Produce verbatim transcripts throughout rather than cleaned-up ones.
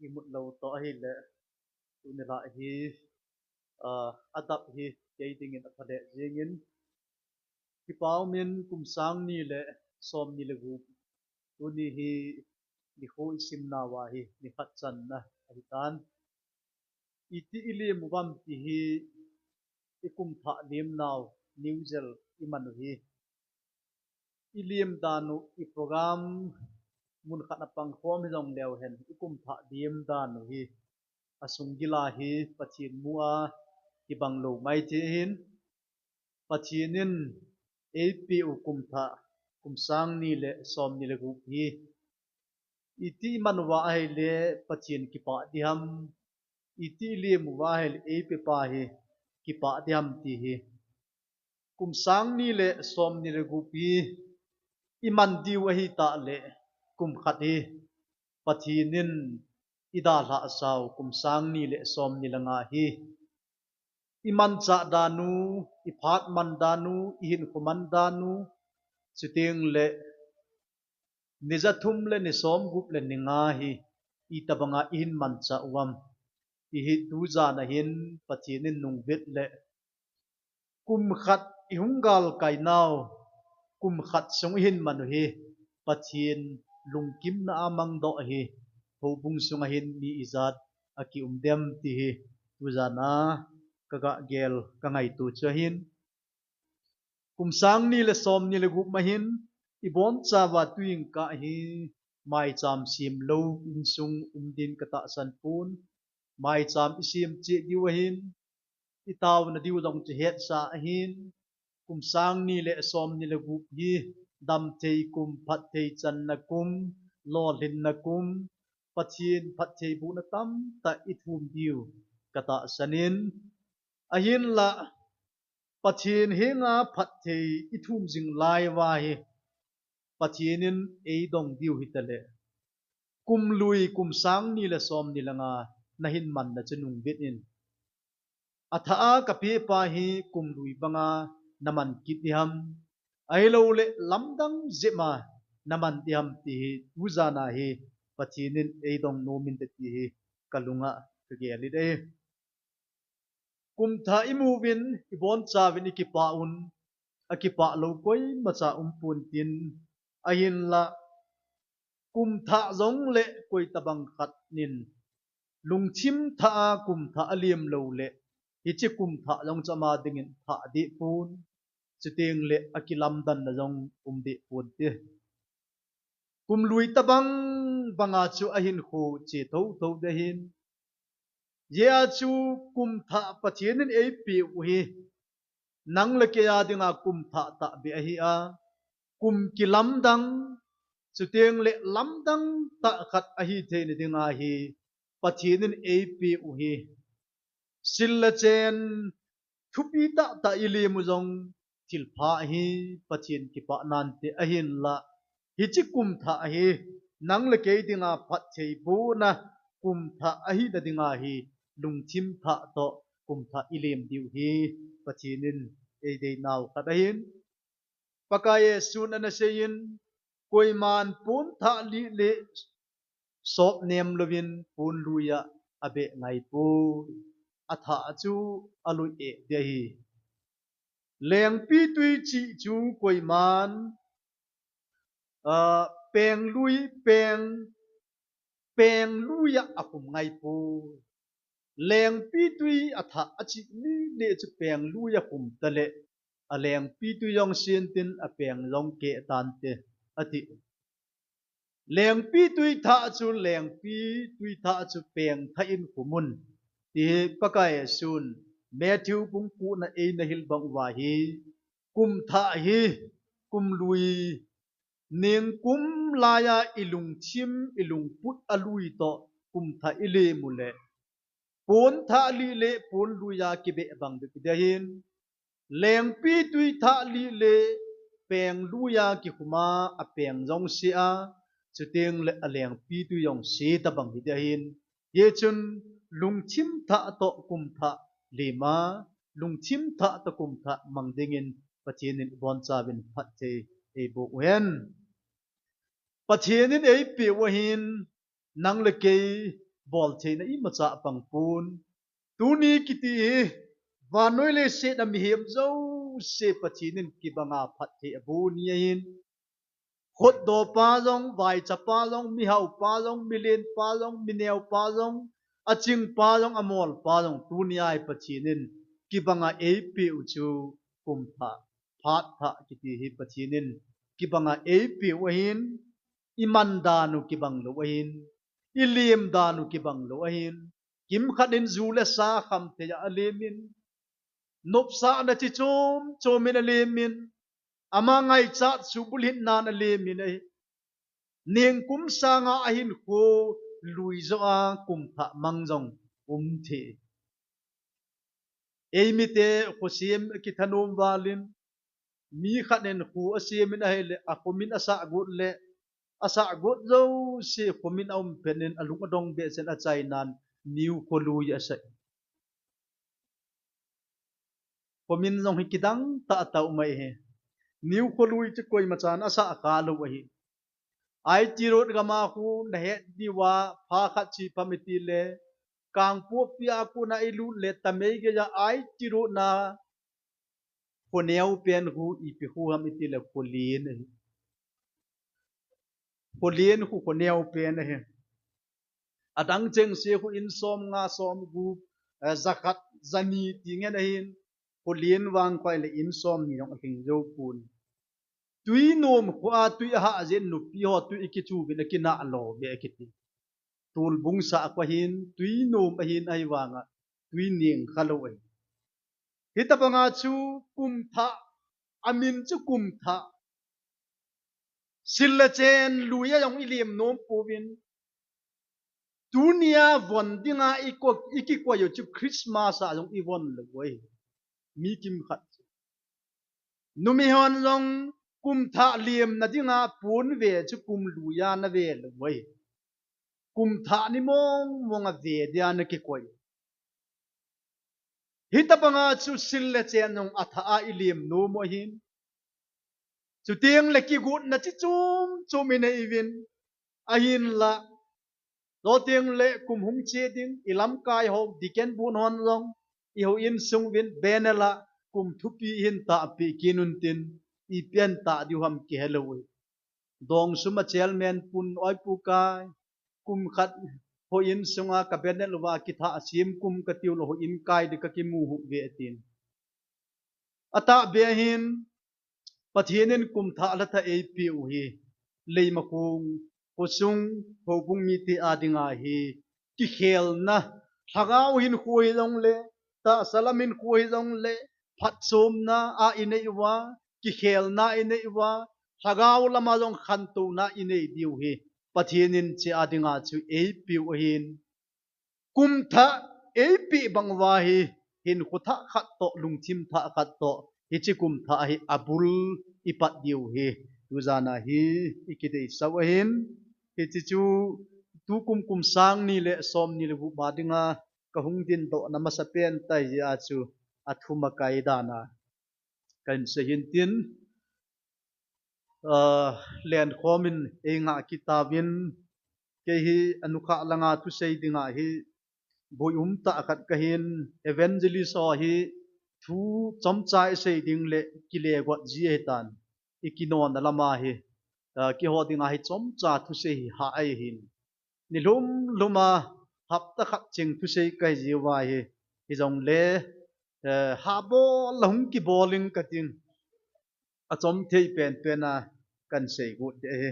Imut lou toh ahile, tuni lah hi, ah, adap hi kei dingin apha lheh jengin, kipa umin kum sang ni le som ni le gup, tuni hi nikho isim nauva hi nikhat channa ahitan. Iti ilem uvam ti hi ikum thah lem nau news jel iman u hi. Ilem dan u, iprogram mun khat a pang khom hijongleu hen, ikum thah lem dan u hi asung gila hi Pathen mu a kibang lou ngai thei ahin, Pathen in eipeh u kum thah, kum sang ni le som ni le gup hi iti iman uva ahile Pathen kipah diham, iti ilem uva ahile eipepa hi kipah diham ti hi. Kum sang ni le som ni le gup hi iman diu ahitah le, kum khat hi Pathen in idalhah sau kum sang ni le som ni le nga hi imanchah dan u, iphat man dan u, ihinkho man dan u, chuteng le ni ja thum le ni som gup le ni nga hi itobanga ihin manchah uvam ti hi tujan ahin Pathen in nungvet le kum khat ihung galkai nau, kum khat sung ihin man u hi Pathen lungkimna a mangdoh ahi, houbung sunga hin mi ijat akium dem ti hi tujan a kaga gel kangaito chu ahin. Kum sang ni le som ni le gup ma hin ibonchauva tuin ka hi maicham sem lou insung um din katahsan pon, maicham isem cheh diu ahin, itaona diu jong chu hetsa ahin, kum sang ni le som ni le gup hi damthei kum, phatthei channa kum, lolhinna kum, Pathen phatthei bohna tamtah ithum diu katahsan in, ahinlah Pathen henga phatthei ithum jing lai uva hi Pathen in eidong diu hitale, kum lui kum sang ni le som ni le nga nahin manna chu nungvet in, athah a kapehpa hi kum lui banga naman kit diham, ahilouleh lamdang jep a naman diham ti hi tujan a hi Pathen in eidong nom inte ti hi kalunga kagel in ahi. Kum thah imu uvin, ibonchauvin ikipah un, akipah lou koimacha umpon tin, ahinlah kum thah jongle koitabang khat in lungthim thah a kum thah alem loule, hiche kum thah jong chu ama dingin thah deh pon, chuteng le akilamdanna jong um deh ponte. Kum lui tabang banga chu ahinkho che thotho ding ahin, hijeh a chu kum thah Pathen in eipeh u hi nang le kei a dinga kum thah tahbeh ahi a, kum kilamdang, chuteng le lamdang tah khat ahi theina dinga hi Pathen in eipeh u hi sil le chen thupi tahtah ilem u jong thilpha ahi, Pathen kipah nante, ahinlah hiche kum thah hi nang le kei dinga phatthei bohna kum thah ahina dinga hi lungthim thah toh kum thah ilem diu hi Pathen in eideinau khat ahin. Pakai Jesun anaseiyin, koiman pon thah lih le sop nem louvin pon lui a abeh ngaipoi, athah chu alui eh ding ahi. Lengpitwi chih chu koiman, ah, peng lui, peng, peng lui a akhum ngaipoi. Lengpitwi athah achih lih le chu peng lui a khum tale, alengpitwi jong sen tin apeng jong keh tante, ati. Lengpitwi thah chu, lengpitwi thah chu peng thah in khum un, ti hi Pakai Jesun Matthew bung ko na eina hil bang uva hi, kum thah hi, kum lui, ningkum laiya ilungthim, ilungput alui toh kum thah ilem u le, pon thah lih le pon lui a kibeh bang bep ding ahin, lengpitwi thah lih le peng lui a kikhuma apeng jong se a, chuteng le alengpitwi jong se tabang hi ding ahin, hichun lungthim thah toh kum thah lem a, lungthim thah toh kum thah mang dingin Pathen in ibonchauvin phatthei eiboh uhen. Pathen in eipeh u ahin, nang le kei bol theina imacha apang pon. Tuni kiti hi vannoi leiset a mihem jouse Pathen in kibanga phatthei aboh ni ahin. Khutdoh pa jong, vaicha pa jong, mihao pa jong, milen pa jong, mineo pa jong, aching pa jong, amol pa jong, tuni a hi Pathen in kibanga eipeh u chu kum thah, phat thah kiti hi Pathen in kibanga eipeh u ahin, iman dan u kibang lou ahin, ilem dan u kibang lou ahin, kimkhat in ju le sa kham thei a alemin, nopsahna chi chom chom in alemin, ama ngaichat subulhit nan alemin ahi. Ningkum sanga ahinkho lui joh a kum thah mang jong um thei. Eimite khosem kithanom valin, mi khat in kho asemin ahile, akhomin asah got le, asah got jouse khomin aum phat in alung adong behseh in achainan, new kholui asah. Khomin jong hi kidang tah tah um ahi. New kholui chu koimachan asah kha lou ahi. I T road gam a khu nahet diu a, phat khat chi pam iti le, Kangpokpi a kona ilut le, Tamei gei a I T road na khoneo pen khu ipi khu ham iti le, kholen ahi. Kholen khu khoneo pen ahi. Adang chengse khu in som nga, som gup, eh, ja khat, ja ni ti ngen ahin, kholen vang khu ahile in som ni jong alhing jou pon. Tui nom khu a tui ahah jeh in nupi ho tui ikichu uvin akinah lo ve akiti. Tulbung sah khu ahin, tui nom ahin, ahivanga tui neng kha lou ahi. Hitobanga chu kum thah, amin chu kum thah. Sil le chen lui a jong ilem nom pouvin, tunia von dinga iko-, ikikoi u chu Christmas a jong ivon lou u ahi. Mi kimkhat chu. Numei hon jong kum thah lemna dinga pon ve chu kum lui a nave lou u ahi. Kum thah ni mong mong a ve dia nakikoi. Hitobanga chu sil le chen jong athah a ilem nom u ahin. Chuteng le kigotna chi chom chom inei uvin. Ahinla, chuteng le kum hung che ding, ilamkai ho, deacon bun hon jong, ihou insung uvin, banner a kum thupi hin tahpeh kit un tin, ipi pen tah diu ham kihe lou u. Dong sum a chairman pun oi pu kai, kum khat houin sunga ka banner uva kithah sem kum katiu lou, houin kai ding kakimu hih uve atin. Atahbeh hin, Pathen in kum thah le thah eipeh u hi, Leimakhong, khosung, houbung mite a dinga hi, kikhelna, lhagao hinkho hijongle, tahsa lam hinkho hijongle, phatchomna a inei uva, kikhelna inei uva, lhagao lama jong khantouna inei diu hi, Pathen in hiche a dinga chu eipeh u ahin. Kum thah eipeh bang uva hi, hinkho thah khat toh, lungthim thah khat toh, hiche kum thah hi abul ipat diu hi, tujan a hi ikideisah u ahin. Hiche chu tukum kum sang ni le som ni le gup a dinga kahung dindohna masapen tah jeh a chu athum akai dan a kahin sei hin tin, ah, lenkhom in eingah kit tauvin, kei hi anukhah langa thusei dinga hi boi umtah khat kahin, evangelist ho hi thu chomcha isei ding le kile got ji ahitan, ikinona lama hi, ah, keiho dinga hi chomcha thusei hi hah ahin. Ni lhum lhum a, hapta khat cheng thusei kahi jiu ahi, hijongle, eh, hahbol la hung kibol ing kating. Achom thei penpen a kahin sei got ding ahi.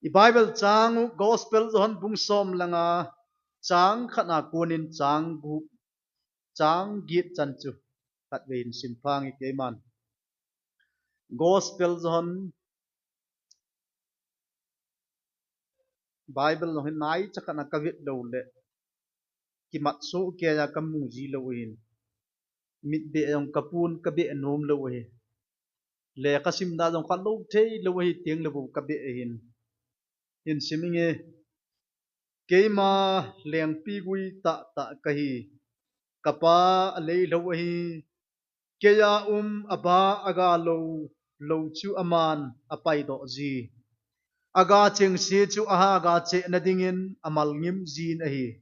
I Bible chang u Gospel John bung som le nga, chang khat na konin chang gup, chang get chan chu khatvei hin simpha inge keiman. Gospel John, Bible jong hi naicha khat na kavet lou le, kimat soh keiya kamu ji lou ahin. Mit beh jong kapun kabeh nom lou ahi. Lekha simna jong khalou thei lou ahi, teng le bou kabeh ahin. Hin sim inge. Keima lengpigui tahtah kahi. Kapa alei lou ahi. Keiya um, aba aga lou, lou chu aman apaidoh ji. Aga chengse chu ahaga chehna dingin amalngim jin ahi.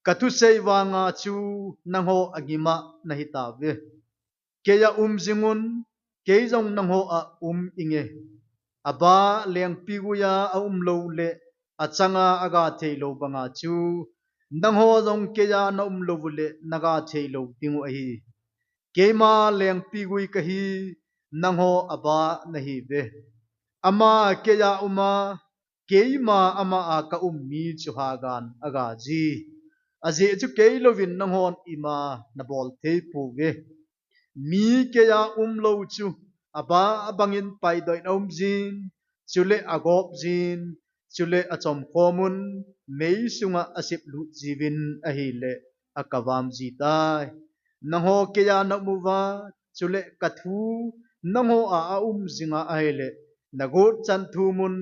Kathusei vanga chu nangho angima nahitauve. Keiya um jingun, kei jong nangho a um inge. Aba lengpiguiya aum lou le achanga aga thei lou banga chu nangho jong keiya naum lou ule naga thei lou dingu ahi. Keima lengpigui kahi, nangho aba nahiuve. Ama keiya uma, keima ama a kaum mi chu hagan aga ji. Ajeh chu kei louvin nanghon ima nabol thei pouve. Mi keiya um lou chu aba abangin paidoh in aum jin, chule agop jin, chule achomkhom un, mei sunga asep lut jiuvin ahile akavam jitai. Nangho keiya naum uva, chule kathu nangho a aum jinga ahile, nagot chan thum un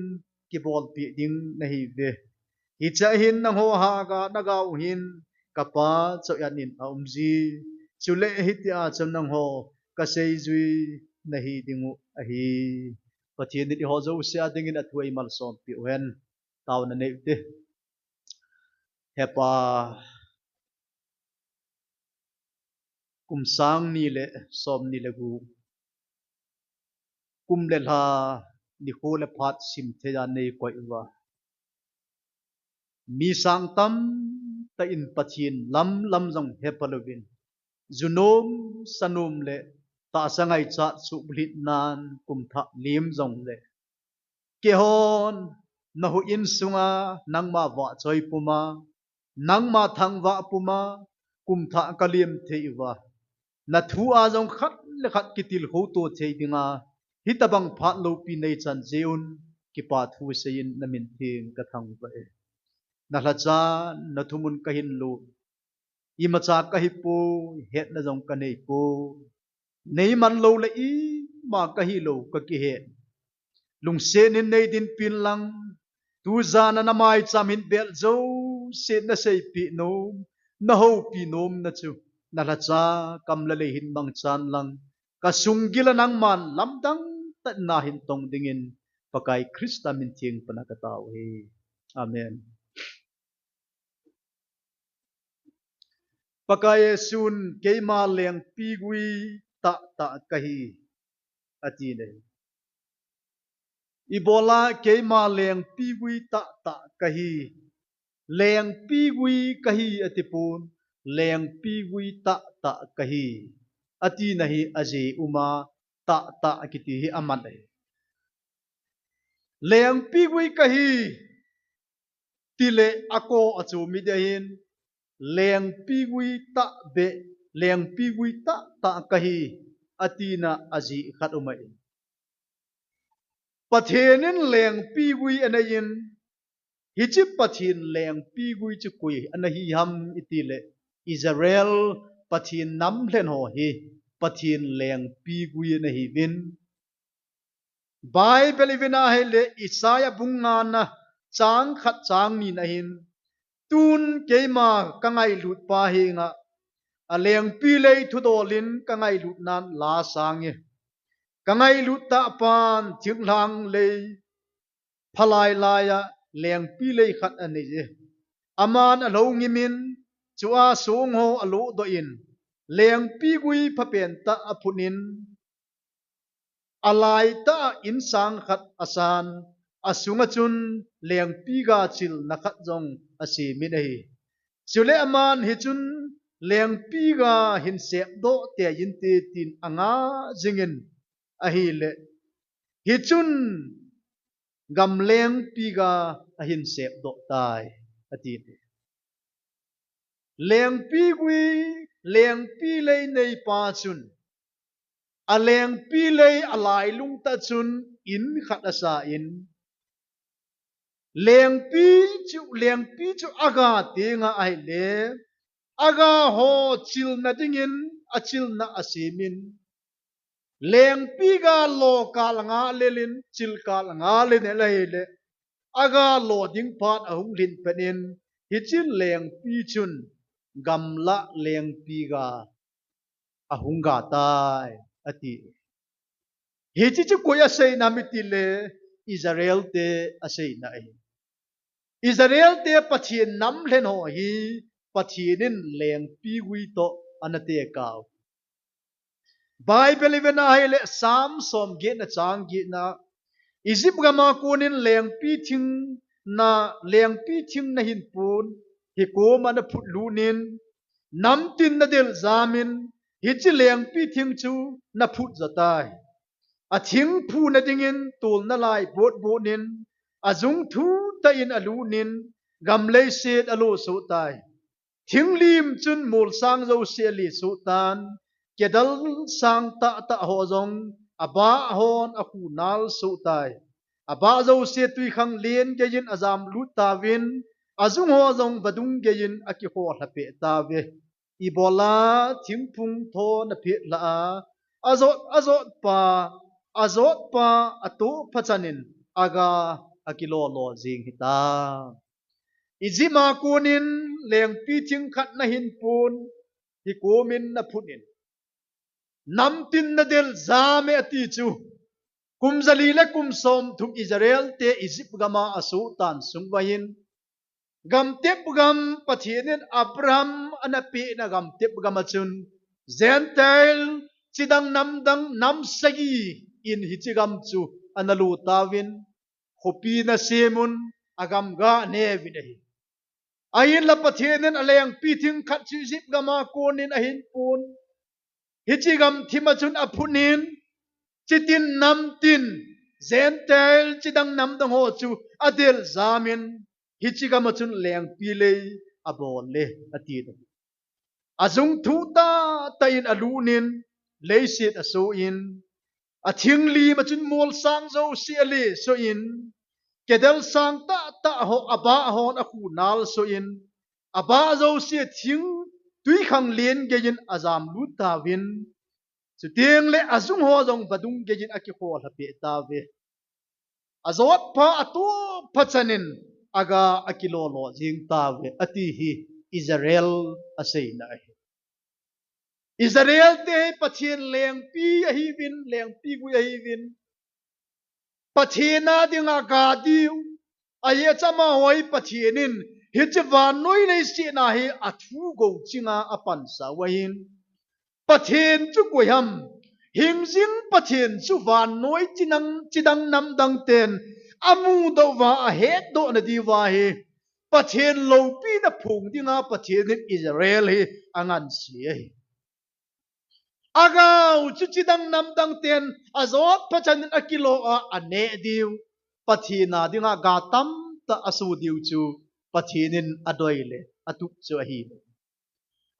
kibolpeh ding nahiuve. Hichea hin nangho haga nagau hin kapa choi-at in aum ji. Chule hitia chu nangho kaseijui nahi dingu ahi. Pathen in eiho jouse a dingin athu eimalsom peh uhen. Taona nei ute. Hepa, kum sang ni le som ni le gup, kum le lha, nikho le phat sim theiya neikoi uva, mi sang tamtah in Pathen lam lam jong hepha louvin, junom sanom le tahsa ngaichat suhbulhit nan kum thah lem jongle, keihon nahuh in sunga nangma vahchoi puma, nangma thangvah puma, kum thah kalem thei uva, nathu a jong khat le khat kitilkhou to thei dinga, hitobang phat loupi neichan jeh un, kipa thu seiyin namin theng kathangvah e. Nalhacha nathumun kahin lut, imacha kahipoi, hetna jong kaneipoi. Neiman lou le ima kahilou kakihet. Lungset in neidinpin lang, tujan a namaicham hin bel jouse naseipeh nom, nahoupi nomna chu, nalhacha kam le lei hin mangchan lang, kasunggil a nangman lamdang tah in nahin tong dingin, Pakai Christa min theng pana katao e. Amen. Pakai Jesun, keima lengpigui tahtah kahi, ati e. Ibola keima lengpigui tahtah kahi, lengpigui kahi atipon, lengpigui tahtah kahi, atina hi ajeh uma, tahtah kiti hi aman ahi. Lengpigui kahi, tile akou achom miding ahin, lengpigui tahbeh, lengpigui tahtah kahi, atina ajeh khat um ahi. Pathen in lengpigui aneiyin, hiche Pathen lengpigui chu koi ana hi ham itile, Israel Pathen namlhen ho hi Pathen lengpigui ana hiuvin. Bible ivena ahile Isaiah bung ngana chang khat chang nina hin, tun keima kangailutpa henga alengpi lei thudol in kangailutnan la asange. Kangailut tahpan thinglhang lei phalai laiya lengpi lei khat aneiye. Aman alhongimin, chua songho alodoh in, lengpigui phapen tah aphun in, alaitah a insang khat asan, asunga chun lengpiga chilna khat jong asemin ahi. Chule aman hichun lengpiga hin sepdoh teijin te tin anga jingin ahile, hichun gamlengpiga ahin sepdoh tai, ati. Lengpigui, lengpi lei neipa chun, alengpi lei alailung tah chun in khat asan, lengpi chu, lengpi chu aga tenga ahile, aga ho chilna dingin achilna asemin, lengpiga lo kal nga lelin, chil kal nga lelin ahile, aga lo ding phat ahung lhin penin, hiche lengpi chun gamlah lengpiga ahung ga tai, ati. Hiche chu koi aseina ham itile, Israel te aseina ahi. Israel te Pathen nam lhen ho hi Pathen in lengpi gui toh ana tekah u. Bible i vena ahile Psalm som getna chang getna, Egypt gam a konin lengpi thing na, lengpi thing nahin pon, hikoma naphut lut in, namtin nadel jam in, hiche lengpi thing chu naphut jo tai. Athing phuna dingin tolna lai botbot in, ajung thutah in alut in, gam leiset alo soh tai. Thinglim chun molsang jouse ale soh tan, kedal sang tahtah ho jong abah hon akhu nal soh tai. Abah jouse twikhanglen geiyin ajam lut tauvin, ajung ho jong vadung geiyin akikholha peh tauve. Ibola thingphung tho naphet lha a, ajot, ajotpa, ajotpa atoh phachan in aga akilolo jing hita. Egypt a konin lengpi thing khat nahin pon, hikomin naphut in, namtin nadel jam e ati chu. Kum jali le kum somthum Israel te Egypt gam a asoh tan sung uva hin, gamtep gam Pathen in Abraham ana pehna gamtep gam a chun, Gentile chidang namdang nam sagi in hiche gam chu ana lo tauvin, khopi ana sem un, agam ga ane uvin ahi. Ahinla Pathen in alengpi thing khat chu Egypt gam a konin ahin pon. Hiche gamthim a chun aphut in, chutin namtin, Gentile chidang namdang ho chu adel jam in, hiche gam a chun lengpi lei abol e, ati. Ajung thutah tah in alut in, leiset asoh in, athinglim a chun molsang jouse ale soh in, kedal sang tahtah ho abah hon akhu nal soh in, abah jouse thing twikhanglen geiyin ajam lut tauvin, chuteng le ajung ho jong vadung geiyin akikholha peh tauve. Ajotpa atoh phachan in aga akilolo jing tauve, ati hi Israel aseina ahi. Israel te hi Pathen lengpi ahiuvin, lengpi gui ahiuvin. Pathen a dinga ga diu, ajeh chu amaho hi Pathen in hiche vannoi leiset a hi athu gou chinga apansa u ahin. Pathen chu koi ham? Hingjing Pathen chu vannoi chidang, chidang namdang ten amudoh uva ahetdoh nadiuva hi Pathen loupina phong dinga Pathen in Israel hi angansei ahi. Agau chu chidang namdang ten ajot phachan in akilo a, aneh diu, Pathen a dinga ga tamtah aso diu chu Pathen in adei le atup chu ahi.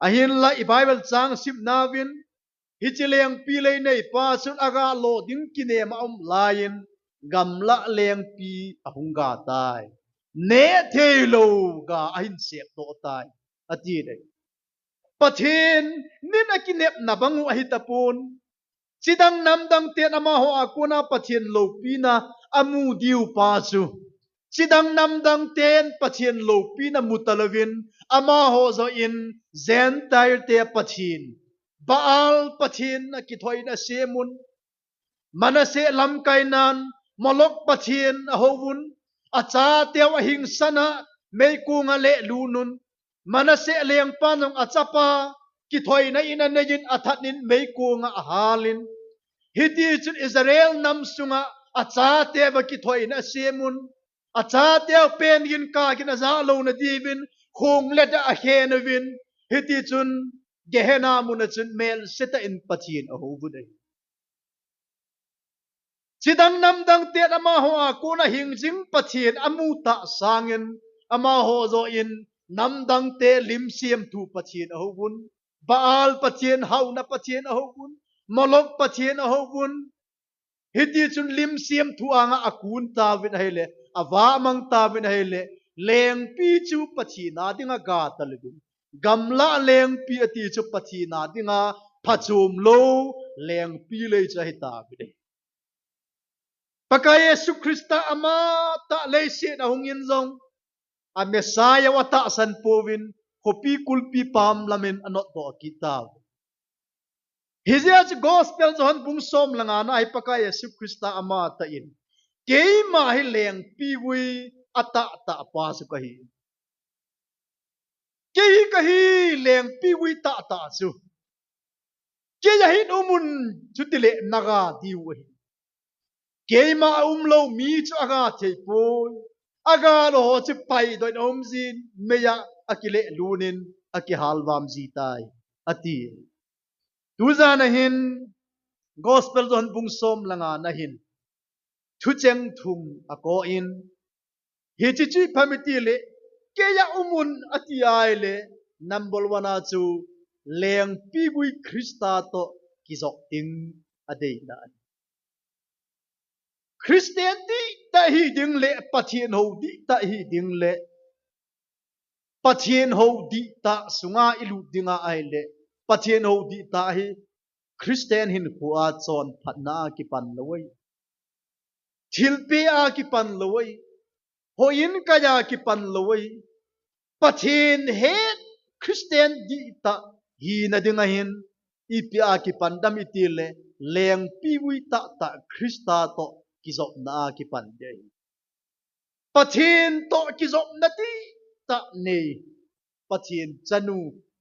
Ahinla i Bible chang simna uvin, hiche lengpi lei neipa chun aga lo ding kinem a um laiyin, gamlah lengpi ahung ga tai. Neh theilou ga ahin sepdoh tai, ati le. Pathen in akinepna bang u ahi tapon. Chidang namdang ten amaho a kona Pathen loupina amu diu pa chu, chidang namdang ten Pathen loupina mu talouvin, amaho joh in Gentile te pathen, Baal pathen a kithoina asem un. Manasseh lamkainan Molok pathen ahou vun, achateu ahingsan a meikong a alelut un. Manasseh lengpan jong achapa kithoina in anei in, athat in meikong a ahal in. Hiti chun Israel nam sunga achateu a kithoina asem un. Achateu pen gin ka gin ajah louna diuvin, khonglet a akhen uvin. Hiti chun Gehenna mun a chun melse tah in Pathen ahou vun ahi. Chidang namdang ten amaho a kona hingjing pathen amu tah sangin, amaho joh in namdang te lim semthu pathen ahou vun, Baal pathen, hauna pathen ahou vun, Molok pathen ahou vun. Hiti chun lim semthu anga akun tauvin ahile, avahmang tauvin ahile, lengpi chu Pathen a dinga ga talouvin, gamlah lengpi ati chu Pathen a dinga phachom lou lengpi lei chu ahi tauvin ahi. Pakai Jesu Christa amatah leiset a ahung in jong, a Messiah u atahsan pouvin, khopi kulpi pam lamin anotdoh kit tauve. Hijeh a chu Gospel Johan bung som le nga na hi Pakai Jesu Christa amatah in, Keima hi lengpigui atahtah pa chu kahi. Kei hi kahi lengpigui tahtah chu. Kei a hin umun chutile naga diu ahi. Keima a umlou mi chu aga theipoi. Aga lou ho chu paidoh in aum jin, meiya akile lunin akihalvam jitai, ati. Tujan ahin Gospel John bung som le nga na hin thucheng thum akoh in, hiche chu ipi ham itile, kei a umun ati ahile, number one a chu lengpigui Christa toh kijop ding adeina ahi. Christian dihtah hi ding le, Pathen hou dihtah hi ding le, Pathen hou dihtah sunga ilut ding ahile, Pathen hou dihtah hi Christian hinkhoa chonphatna a kipan lou ahi. Thilpeh a kipan lou ahi. Houin kai a kipan lou ahi. Pathen het Christian dihtah hina ding ahin, ipi a kipan ham itile, lengpigui tahtah Christa toh kijopna a kipan ding ahi. Pathen toh kijopna dihtah nei, Pathen chanu,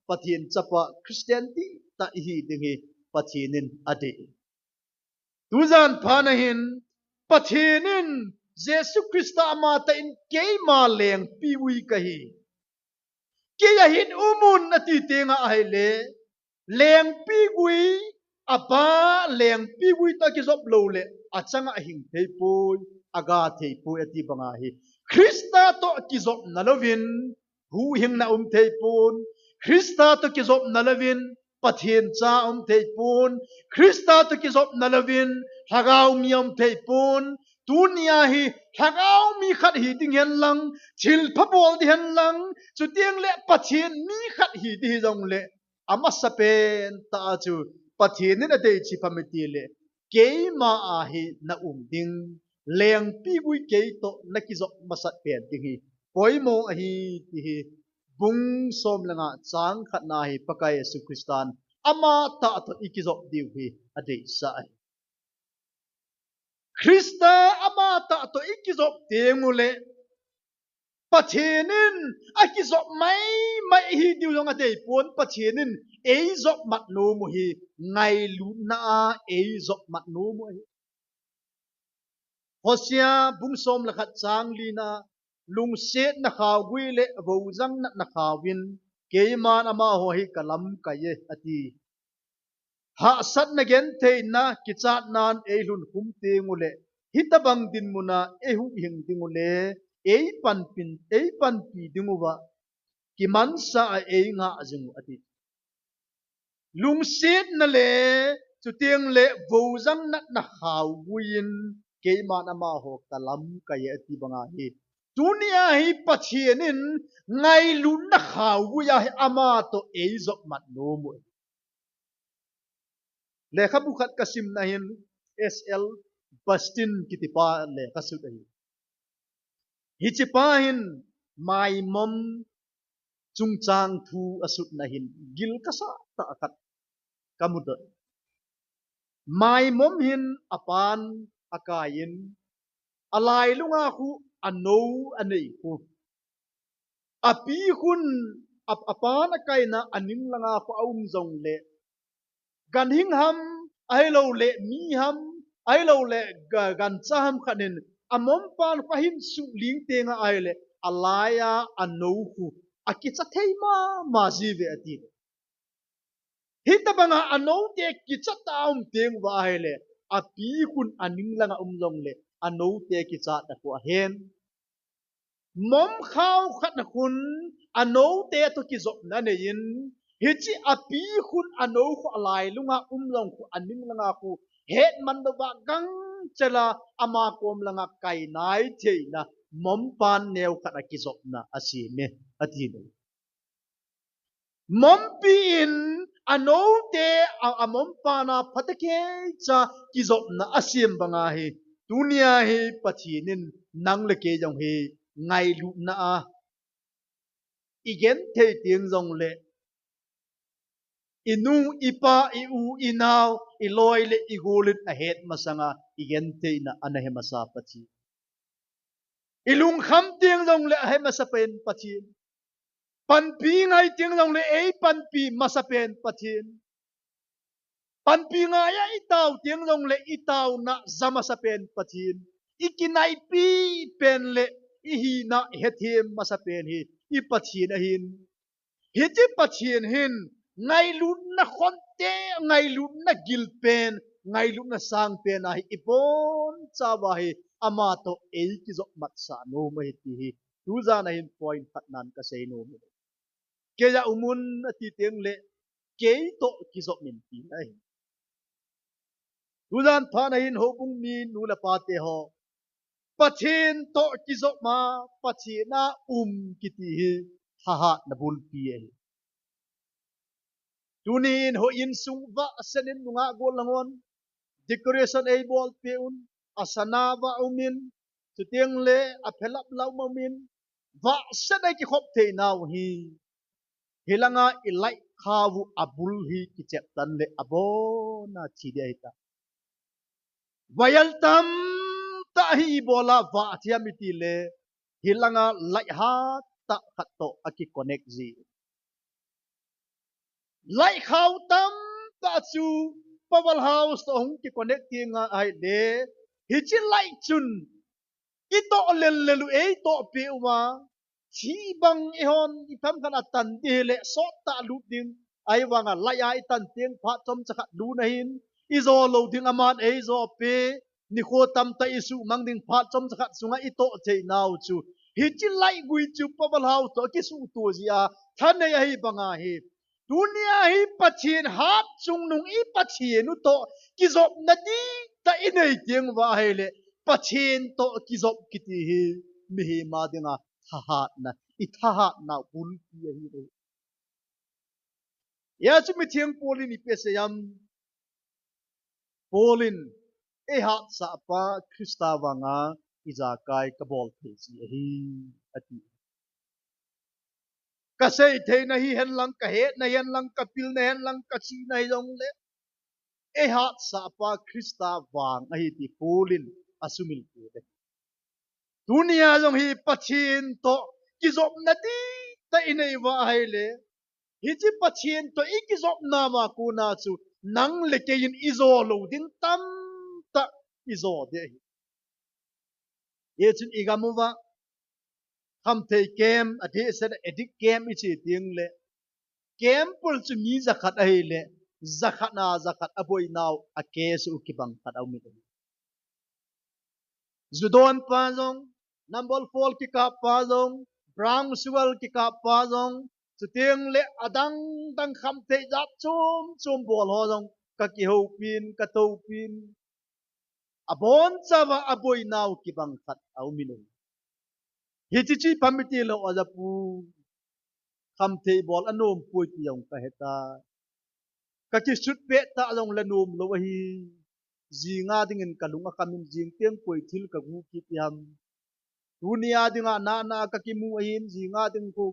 Pathen chapa, Christian dihtah ihi ding hi Pathen in adei. Tujan phat na hin Pathen in Jesu Christa amatah in keima lengpigui kahi. Kei a hin umun ati teng ahile, lengpigui, apa lengpigui toh kijop lou le, achanga ahing theipoi, aga theipoi ati banga hi. Christa toh kijopna louvin, huhhingna um theipon, Christa toh kijopna louvin, Pathen cha um theipon, Christa toh kijopna louvin, lhagao mi um theipon, tunia hi lhagao mi khat hi ding hen lang, thilpha bol ding hen lang, chuteng le Pathen mi khat hi ding hi jong le, amasapen tah a chu Pathen in adei chu ipi ham itile, keima a hi na um ding, lengpigui kei toh na kijop masat pen ding hi poimo ahi ti hi bung som le nga chang khat na hi Pakai Jesu Christan amatah toh ikijop diu hi adeisah ahi. Christa amatah toh ikijop teng ule, Pathen in akijop maimai hi diu jong adeipon, Pathen in eijop mat nom u hi ngailutna a eijop mat nom u ahi. Hosea bung som le khat chang li na, lungsetna khaogui le vojang natna khaovin, keiman amaho hi kalamkai e, ati. Hahsatna gentheina kichatnan eilhun khum teng ule, hitabang dinmun a eihuhhing ding ule, eipanpin, eipanpi ding uva, kimansa a eingah jing u, ati. Lungsetna le, chuteng le vojang natna khaogui in, keiman amaho kalamkai e, ati banga hi. Tunia hi Pathen in ngailutna khaogui a hi ama toh eijop mat nom u. Lekhabu khat kasimna hin S L Bastin kitipa lekha sut ahi. Hichepa hin maimom chungchang thu asutna hin gil kasah tah khat kamudoh. Maimom hin apan akai in, alailunga khu anou anei khu, api khun a, apan akaina aning langa khu aum jongle, ganhing ham, ahilouleh mi ham, ahilouleh ga, gancha ham khat in amompan khu ahin suhling teng ahile, alaiya anou khu akicha thei mama jiuve ati. Hitabanga anoute kichat a um teng uva ahile, api khun aning langa um jongle, anoute kichat a khu ahen. Mom khao khat khun anoute toh kijopna anei in, hiche api khun anou khu alailunga um jong khu aning langa khu hetman louva gangchela ama kom langa kainai theina mompan neo khat a kijopna asem e, ati. Mompi in anoute a, amompan a phatecha kijopna asem banga hi, tunia hi Pathen in nang le kei jong hi ngailutna a igenthei teng jongle, inu, ipa, i-u, inao, iloi le igol in ahet masanga igentheina ana he masa Pathen. I lungkham teng jongle ahe masapen Pathen. Panpi ngai teng jongle ei panpi masapen Pathen. Panpi ngai a i tao teng jongle i taona ja masapen Pathen. I kinaipi pen le i hina hethem masapen hi i Pathen ahin. Hiche Pathen hin ngailutna khonte, ngailutna gilpen, ngailutna sangpen ahi i bonchauva hi ama toh ei kijop matsah nom ahi ti hi. Tujan a hin point khat nan kasei nom ahi. Kei a umun ati teng le kei toh kijop in tina ahi. Tujan phat a hin houbung mi nu le pa te ho, Pathen toh kijop ma, Pathen a um kiti hi thahatna bulpi ahi. Tunin houin sung vahset in nungah gollhang hon decoration eibolpeh un, asana vah umin, chuteng le aphelap lau umin, vahset a kikhop theinau hi. Hilanga i light khau abul hi kichep tan le abona thi ding ahitai. Wire tamtah hi ibola vah thiam iti le, hilanga light hattah khat toh aki connect ji. Light khau tamtah chu power house toh hung ki connect ding ahi le, hiche light chun i toh lel lel u ei toh peh uva, thi bang i hon i tham khat a tan ding le sot tah lut ding. Ahivanga light a i tan teng phat chomcha khat lun ahin, i jo lou ding aman ei jo peh, nikho tamtah i suhmang ding phat chomcha khat sunga i toh theinau chu. Hiche light gui chu power house toh kisuhto ji a, thanei ahi banga hi. Tunia hi Pathen hat chungnung i Pathen u toh kijopna dihtah i nei teng uva ahile, Pathen toh kijop kiti hi mihem a dinga thahatna, i thahatna bulpi ahi. Hijeh chun mitheng Paul in ipi asei em? Paul in, "Eihatsah pa Christa vanga ijakai kabol thei ji ahi," ati. Kasei theina hihen lang, kahetna hihen lang, kapilna hihen lang, kachihna hijongle, eihatsah pa Christa vang ahi ti Paul in asumil kit e. Tunia jong hi Pathen toh kijopna dihtah i nei uva ahile, hiche Pathen toh i kijopna ma kona chu nang le kei in i jo lou ding tamtah i jo ding ahi. Hichun i gam uva khamthei camp, adehset a addict camp i che teng le, camp pol chu mi jakhat ahile, jakhat na jakhat aboinau a case u kibang khat aum in. Ju don pa jong, number four kikap pa jong, brown sugar kikap pa jong, chuteng le adang dang khamthei jat chom chom bol ho jong, kakihopin, katopin. Abonchauva aboinau kibang khat aum in. Hiche chu ipi ham iti le, oja pu, khamthei bol anom poi ti jong kahetai. Kakisut pet tah jongle nom lou ahi. Jinga dingin kalung akham in, jing teng koi thil kagu kit diham. Tunia dinga nana kakimu ahin, jinga ding khu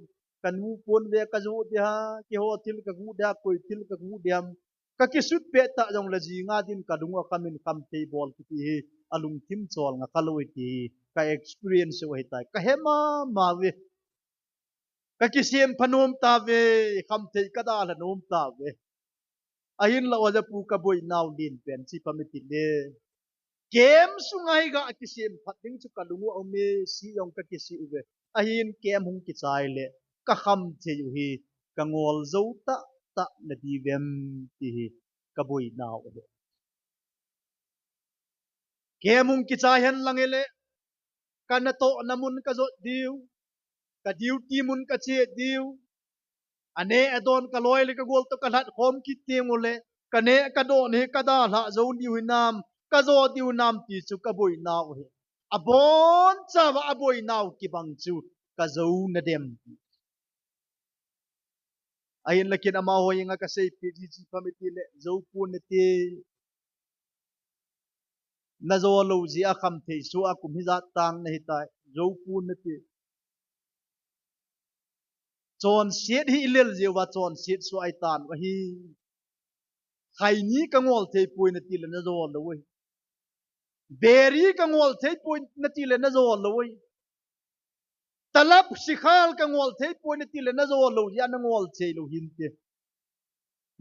kanu pon ve kajo diham, keiho thil kagu diham, koi thil kagu diham. Kakisut pet tah jongle jinga din kalung akham in, khamthei bol kiti hi alungthim cholnga khalou ahi ti hi ka experience u ahitai. Kahe mama uve. Kakisem pha nom tauve, khamthei kadalha nom tauve. Ahinla oja pu, kaboinau lenpen chu ipi ham iti le, camp sunga hi ga kisem phat ding chu kalung u aume, sei jong kakisei uve. Ahin camp hung kichai le, kakhamthei u hi kangol jou tah tah nadiuvem ti hi kaboinau ahi. Camp hung kichai hen lang hile, kanatohna mun kajot diu, ka duty mun kache diu, aneh adon kaloi le kagol toh kalhat khom kit teng ule, kaneh kadon hi kadalhah jou diu hinam, kajo diu hinam ti chu kaboinau ahi. Abonchauva aboinau kibang chu kajouna dem. Ahinla ken amaho henga kaseipeh ji chu ipi ham iti le, jou pon nate. Najo lou jeh a khamthei soh a kum hijat tang nahitai, jou pon nate. Chonset hi ilel jeh uva chonset soh a itan u ahi. Khaini kangol thei poi nati le najo lou ahi. Beri kangol thei poi nati le najo lou ahi. Talap sikhal ka ngol thei poi nati le, na jo lou jeh a na ngol thei lou hinte.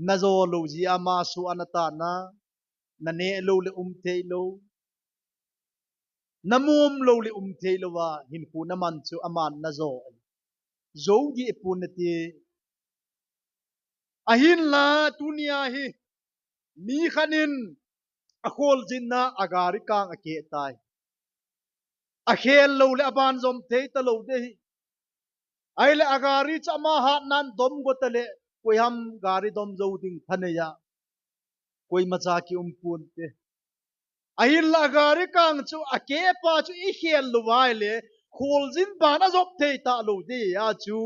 Na jo lou jeh a ama soh a na tana, na neh lou le um thei lou, na mom lou le um thei lou a, hinkho na man chu aman na jo. Jo dih pon nati. Ahinla tunia hi, mi khat in a kholjin na a gari kang a keh tai. A khel lou le a ban jom thei talou ding ahi. Ahile a gari chu ama hatnan dom got a le, koi ham gari dom jou ding thanei a. Koima cha ki um ponte. Ahinla a gari kang chu a keh pa chu i khel lou vai le, kholjin ban a jop thei talou ding a chu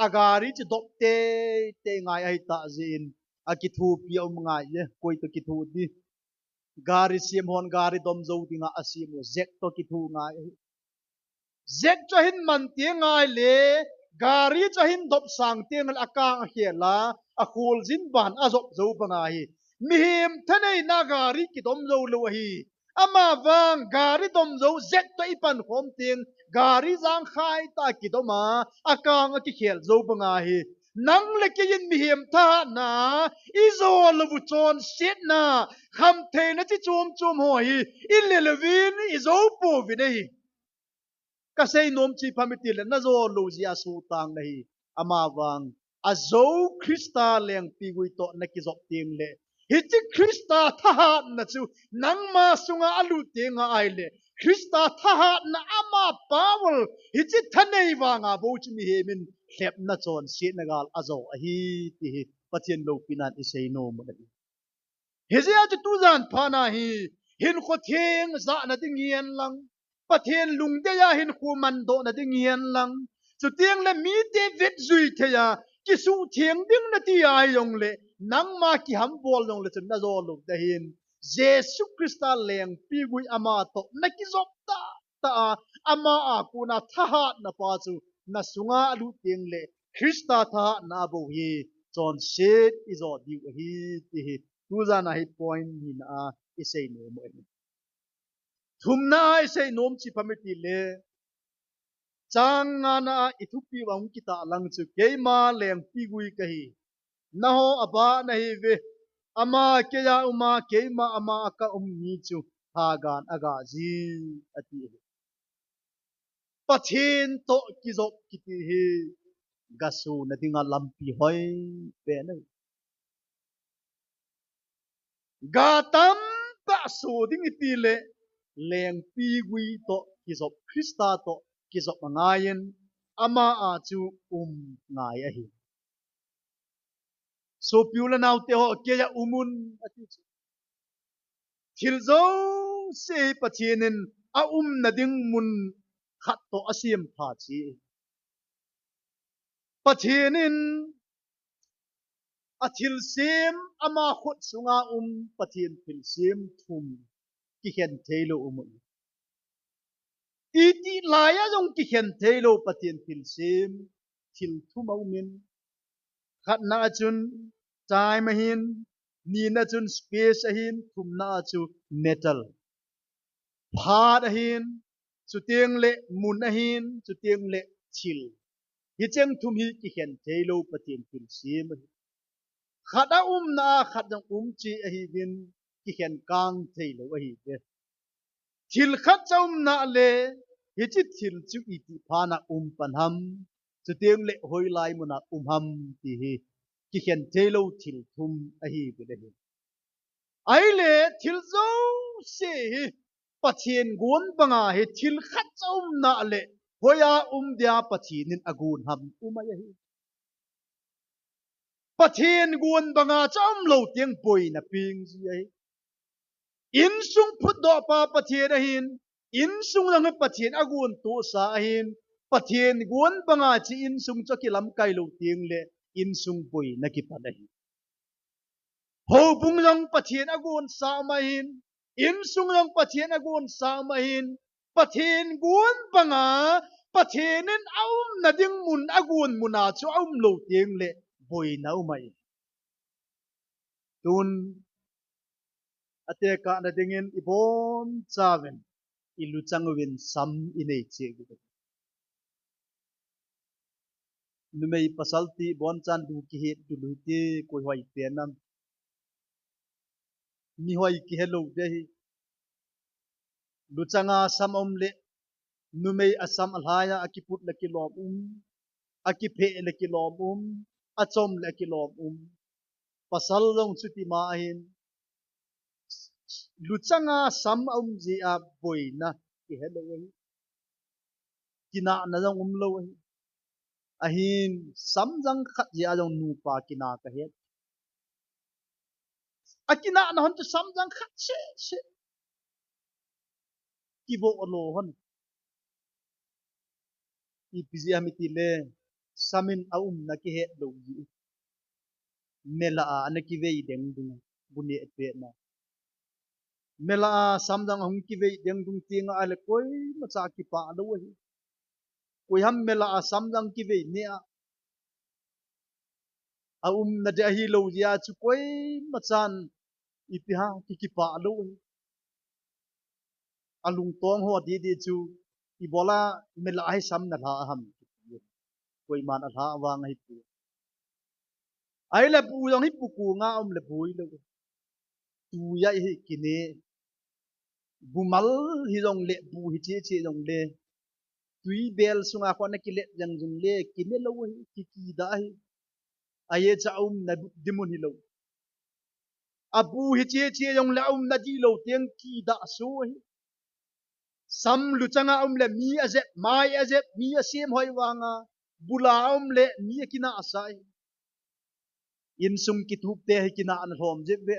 a gari chu dop teitei ngai ahi tah jeh in a kithopi a um ngai e, koi toh kitho ding. Gari sem hon gari dom jou dinga a sem u, jack toh kitho ngai ahi. Jack chu ahin man teng ngai le, gari chu ahin dop sang teng le a kang a khel a, a kholjin ban a jop jou bang ahi. Mihem thaneina gari kidom jou lou ahi. Ama vang gari dom jou, jack toh i pan khom teng, gari jang khai tah a kidom a, a kang a kikhel jou bang ahi. Nang le kei in mihem thahatna, i jo lou u chonsetna, khamtheina chi chom chom ho hi, i le lou vin i jo pouvin ahi. Ka sei nom chu ipi ham iti le, na jo lou jeh a sutang na hi. Ama vang, a jo Christa lengpigui toh na kijop teng le, hiche Christa thahatna chu nangma sunga a lut teng a ahile, Christa thahatna ama power, hiche thanei vanga bou chu mihem in lhepna chonsetna gal a jo ahi, ti hi Pathen loupina in i sei nom u ahi. Hijeh a chu tujan phat na hi, hinkho theng jahna ding hihen lang, Pathen lungdei a hinkho mandohna ding hihen lang, chuteng le mite vetjui thei a, kisuhtheng ding nati a hijong le, nangma kihambol jong le chun na jo lou ding ahin, Jesu Christa lengpigui ama toh na kijop tah tah a, ama a kona thahatna pa chu na sunga a lut teng le, Christa thahatna bou hi chonset i jo diu ahi, ti hi tujan a hi point nina a i sei nom u ahi. Thumna a i sei nom chu ipi ham iti le, chang ngana a i thupi u a hung kitah lang chu, keima lengpigui ka hi, nangho abah na hiuve, ama kei a um a, keima ama a ka um ni chu hagan a ga ji, ati ahi. Pathen toh kijop kiti hi gasuna dinga lampi hoi pen ahi. Ga tamtah so ding iti le, lengpigui toh kijop, Christa toh kijop angai in, ama a chu um ngai ahi. Sopi u le naote ho, kei a um un, ati chu. Thil jouse hi Pathen in a umna ding mun khat toh a sempha chi. Pathen in a thilsem, ama khut sunga um Pathen thilsem thum kikhen thei lou um ahi. Itih lai a jong kikhen thei lou Pathen thilsem thil thum a um in, khatna a chun time ahin, nina chun space ahin, thumna a chu matter, phat ahin, chuteng le mun ahin, chuteng le thil. Hicheng thum hi kikhen thei lou Pathen thilsem ahi. Khat a umna a khat jong um cheh ahiuvin, kikhen kang thei lou ahi ve. Thil khat cha umna le, hiche thil chu itih phat a um pan ham, chuteng le hoilai mun a um ham ti hi kikhen thei lou thil thum ahi ve le hi. Ahile thil jouse hi Pathen gon banga hi thil khat cha umna le, hoiya um dia Pathen in agon ham um ahi. Pathen gon banga cha umlou teng boina peng ji ahi. Insung phutdoh pa Pathen ahin, insung lang hi Pathen agon tohsa ahin, Pathen gon banga chu insung chu akilamkai lou teng le, insung boina kipan ahi. Houbung jong Pathen agonsa um ahin, insung jong Pathen agonsa um ahin, Pathen gon banga, Pathen in aumna ding mun, agon mun a chu aumlou teng le, boina um ahi. Tun, atekahna dingin ibonchauvin, iluchang uvin sam inei cheh u. Numei pasal ti bonchan lu kihet tu lu ti koi hoi pen am. Mi hoi kihe lou ding ahi. Luchanga sam um le, numei asam alhai a akiput le kilom um, akiphe le kilom um, achom le kilom um. Pasal jong chuti ma ahin. Luchanga sam a um jeh a boina kihe lou ahi. Kinahna jong um lou ahi. Ahin samjang khat jeh a jong nupa kina kahet. Akinahna hon chu samjang khat seh seh. Kivoh lo hon. Ipi jeh ham itile, sam in aumna kihet lou jeh. Mela a ana kivei deng dung, bu neh pet na. Mela a samjang ahung kivei deng dung teng ahile koimacha kipah lou ahi. Koi ham mela a samjang kivei neh a, aumna ding ahilou jeh a chu koimachan ipi ham ki kipah lou ahi. Alungtong ho didi chu ibola mela a hi sam nalha ham. Koiman alha vang ahi ti. Ahile bu jong hi bu kong a um le boi lou. Tui a hi kine. Bu mal hi jong le, bu hi che che jong le. Tui bel sunga khon a kilet jeng jong le, kine lou ahi, ki, kida ahi. Ahi cha umna ding mun hilou. Abu hi che che jong le aumna ding lou teng kida so ahi. Sam luchanga um le mi ajep, mai ajep, mi asem hoi vanga, bula um le mi akinah sa ahi. Insung kitup te hi kinahna lhom jep ve.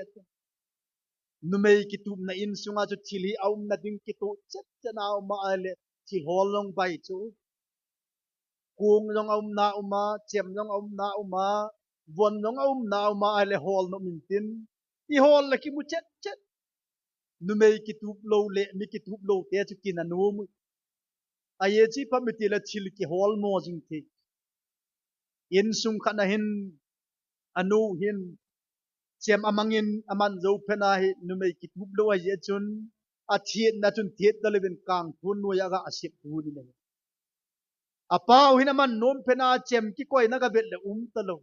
Numei kitupna insunga chu thil hi aumna ding kitoh chet chet na um ahile thil hol jong bai chu. Kong jong aumna um a, chem jong aumna um a, von jong aumna um ahile hol nom intin. Ihol le kimu chet chet. Numei kitup lou le mi kitup lou te chu kina nom u. Ahi chu ipi ham itile thil kihol mo jing thei. Insung khat na hin, anu hin, chem amangin aman jou phen ahi, numei kitup lou ahi jeh chun, athiatna chun thiat talouvin kangthon noiya aga asep thun in ahi. Apa u hin aman nom phen a chem kikoina gavet le um talou.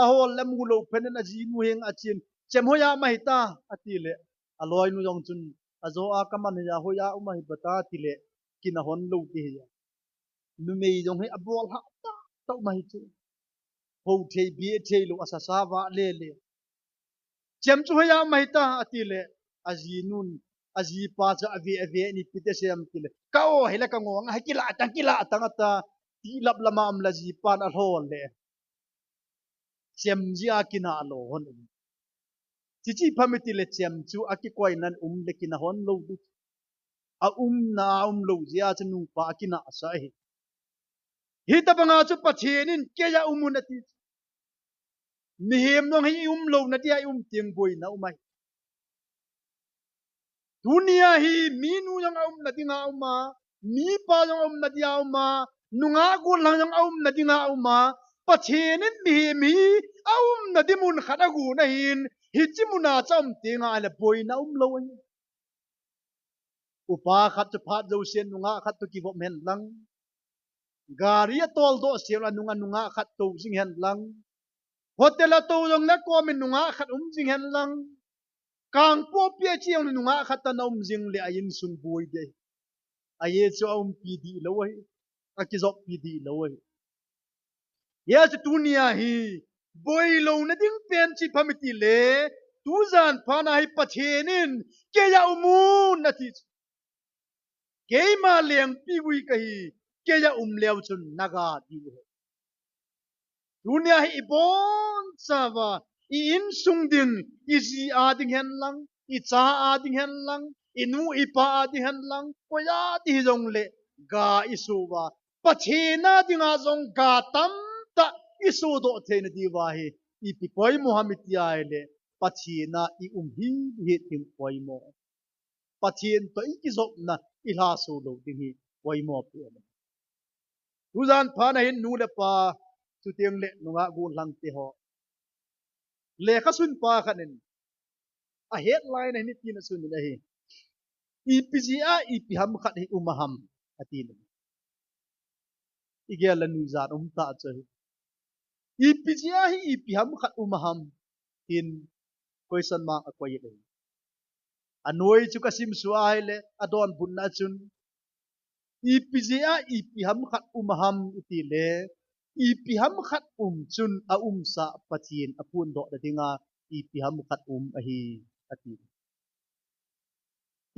Ahol le amu lou phen in ajinu heng achen, chem hoiya um ahi ta, atile, aloinu jong chun, ajo a kaman hoiya, hoiya um ahi ba ta, atile, kina hon lou ti hi. Numei jong hi abol ha ta, ta um ahi chu. Ho thei, be thei lou, asasa va le le. Chem chu hoiya um ahi ta, atile, ajinun, ajipa chu ave, ave ni pite sem tile. Ka o, hile ka ngong, ahi kila tang, kila tang ata, ti lap lama um le ajipan alhol le. Chem jeh a kina lo hon um. Chuche ipi ham itile chem chu akikoinan um le kina hon lou ding. Aumna a um lou jeh a chu nupa akinah sa ahi. Hitabanga chu Pathen in keiya um un ati. Mihem jong hi i um louna dia i um teng boina um ahi. Tunia hi minu jong aumna dinga um a, mipa jong aumna dia um a, nungah gollhang jong aumna dinga um a, Pathen in mihem hi aumna ding mun khat agon ahin, hiche muna chu aum tenga ahile boina um lou ahi. Upa khat chu phat jousen nungah khat toh kivop hen lang. Gari atol doh sel a nunga nungah khat tou jing hen lang. Hotel a tou jongle komin nungah khat um jing hen lang. Kangpopi a che jongle nungah khat ana um jing le a insung boi ding. Ahi chu aumpi dih lou ahi. Akijoppi dih lou ahi. Hijeh chun tunia hi, boi louna ding pen chu ipi ham itile, tujan phat na hi Pathen in, keiya um un ati. Keima lengpigui kahi, keiya um leu chun naga diu ahi. Tunia hi ibonchauva, i insung ding, i ji a ding hen lang, i cha a ding hen lang, i nu i pa a ding hen lang, koi a ding hijongle, ga iso uva, Pathen a dinga jong ga tamtah isodoh theina diuva hi, ipi poimo ham iti ahile, Pathen a i um hi, hi ding poimo. Pathen toh i kijopna i lhaso lou ding hi poimo pen. Tujan phat na hin nu le pa, chuteng le nungah gollhang te ho. Lekhasun pa khat in, a headline a hin iti na sun in ahi. Ipi jeh a, ipi ham khat hi um a ham, ati in. igel le nuijat um ta chu ahi. Ipi jeh a hi ipi ham khat um ham, tin question mark akoi e. Anoi chu kasim suh ahile, adonbutna chun, ipi jeh a ipi ham khat um ham iti le, ipi ham khat um chun aumsa Pathen aphondoh na dinga ipi ham khat um ahi, ati.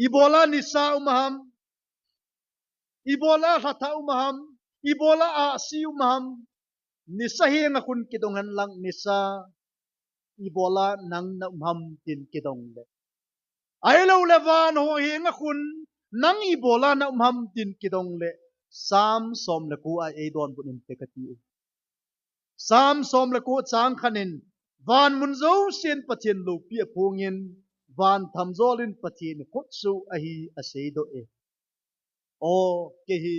Ibola nisa um ham, ibola lhatha um ham, ibola ahsi um ham, nisa henga khun kidong hen lang nisa, ibola nang na um ham tin kidong le. Ahilou le van ho henga khun nang ibola na um ham tin kidong le. Sam som le ko a eidonbut inte kati e. Sam som le ko chang khat in, van mun jousen Pathen loupi aphongin, van thamjol in Pathen khutsoh ahi aseidoh e. O, kei hi,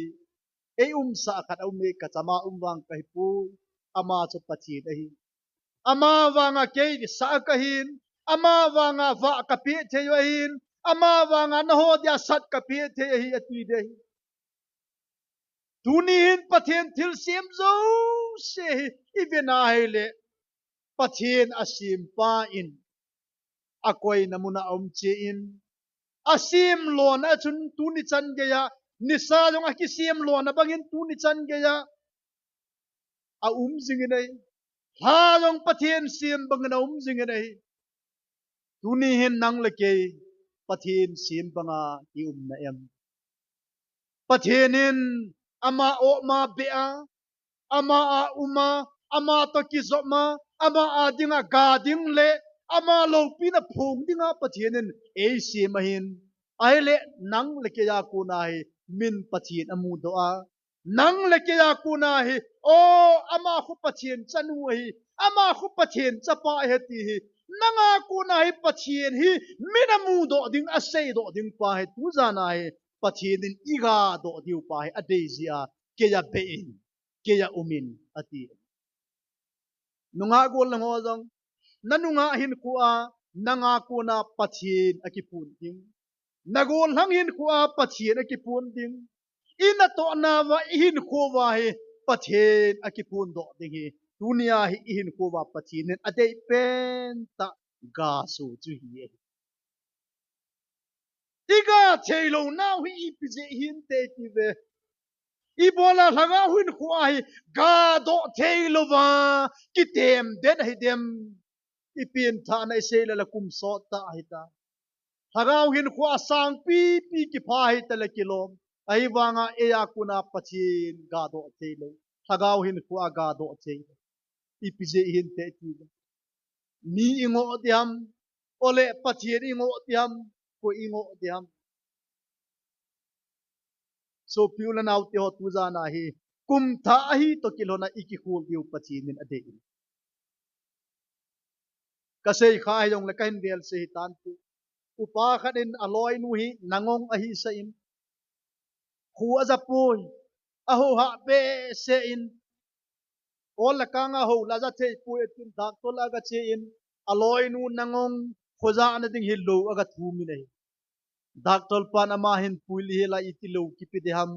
eiumsa khat aum e, kachama um vang kahipoi, ama chu Pathen ahi. Ama vanga kei sah kahin, ama vanga vah kapeh thei u ahin, ama vanga naho dia sat kapeh thei ahi, ati ding ahi. Tuni hin Pathen thilsem jouse hi iven ahile, Pathen asempa in akoina muna aum cheh in, asem lona chun tuni chan geiya, nisa jong akisem lona bangin tuni chan geiya aum jingin ahi. Lha jong Pathen sem bangin aum jingin ahi. Tuni hin nang le kei Pathen sem banga ium na em? Pathen in ama oma beh a, ama a um a, ama toh kijop a, ama a dinga ga ding le ama loupina phong dinga Pathen in eisem ahin. Ahile nang le kei a kona hi min Pathen amudoh a, nang le kei a kona hi, o, ama khu Pathen chanu ahi, ama khu Pathen chapa ahi ti hi, nanga kona hi Pathen hi min amudoh ding, aseidoh ding pa hi, tujan a hi Pathen in igadoh diu pa hi adei jeh a, kei a beh in, kei a um in, ati. Nungah gollhang ho jong, nanungah hinkhoa nanga kona Pathen akiphon ding, nagollhang hinkhoa Pathen akiphon ding, inatoh nauva, ihinkho uva hi Pathen akiphondoh ding hi, tunia hi ihinkho uva Pathen in adei pentah gaso chu hi ahi. Iga theilou nau hi ipi jeh hinte iti ve. Ibola lhagao hinkhoa hi gadoh theilouva kitem den ahidem? Ipi in thah na isei le la kum sot tah ahita. Lhagao hinkhoa sangpipi kipha hita le kilom. Ahivanga eia kona Pathen gadoh theilou, lhagao hinkhoa gadoh theilou, ipi jeh hinte iti ve. Mi ingoh diham, ole Pathen ingoh diham, koi ingoh diham? Sopi u le naote ho, tujan a hi kum thah ahi toh kilhona ikikhol diu Pathen in adei in. Kasei kha hijongle kahin vel sei hitante. Upa khat in aloinu hi nangong ahi sah in, kho ajapoi, ahouhah behseh in, ol le kanga hou la aja theipoi atin, doctor la agache in, aloinu nangong khojahna ding hi lou agathum in ahi. Doctor pan ama hin, pui le hila iti lou kipe diham,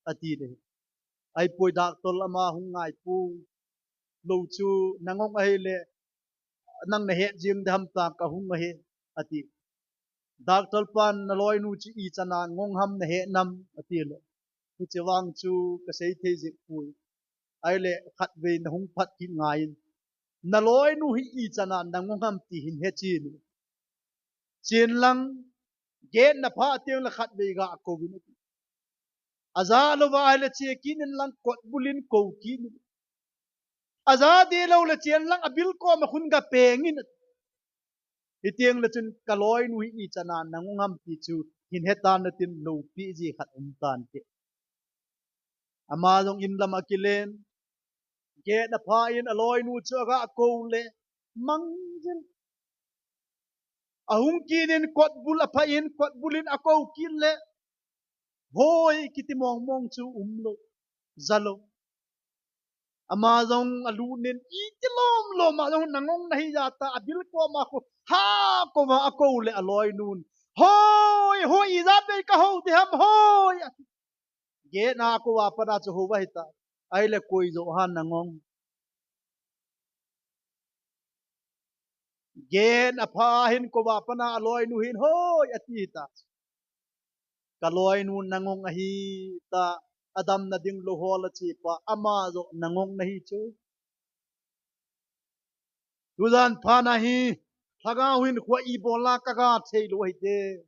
ati le. Ahipoi, doctor, ama hung ngaipoi, lou chu nangong ahile nang nahet jeng diham, tia kahung ahi, ati. Doctor pan, naloinu chu ichan a ngong ham, nahet nam, ati le. Hiche vang chu kasei thei jeh poi. Ahile khatvei nahung phat kit ngai in, naloinu hi ichan a nangong ham ti hin hechen. Chen lang, gate naphah teng le khatvei gakou in, ati. Aja louva ahile che kit in lang, kotbul in kou kit in. Aja dehlou le chen lang, abil koma khun gapeng in, ati. Hiteng le chun kaloinu hi ichan a nangong ham ti chu hin hetan natin, loupi jeh khat umtante. Ama jong inlam akilen, gate aphah in aloinu chu agakou le, mangjel. Ahung kit in kotbul aphah in, kotbul in akou kit le, hoi kiti mongmong chu umlou, jalou. Ama jong alut in, iti lomlom a jong nangong nahi jeh a, tia abil koma khu hakou va akou le, aloinun, hoi, hoi, ijat vei kahou diham, hoi, ati. Gate a kouva pat a chu hou va hita. Ahile koi jo ham nangong. Gate a pha hin kouva pat a aloinu hin hoi ati hita. Ka loinu nangong ahi ta, adamna ding lou hol a chepa, ama jo nangong nahi chu. Tujan phat a hi, Lhagao hin koi ibola ka ga thei lou ahi dem.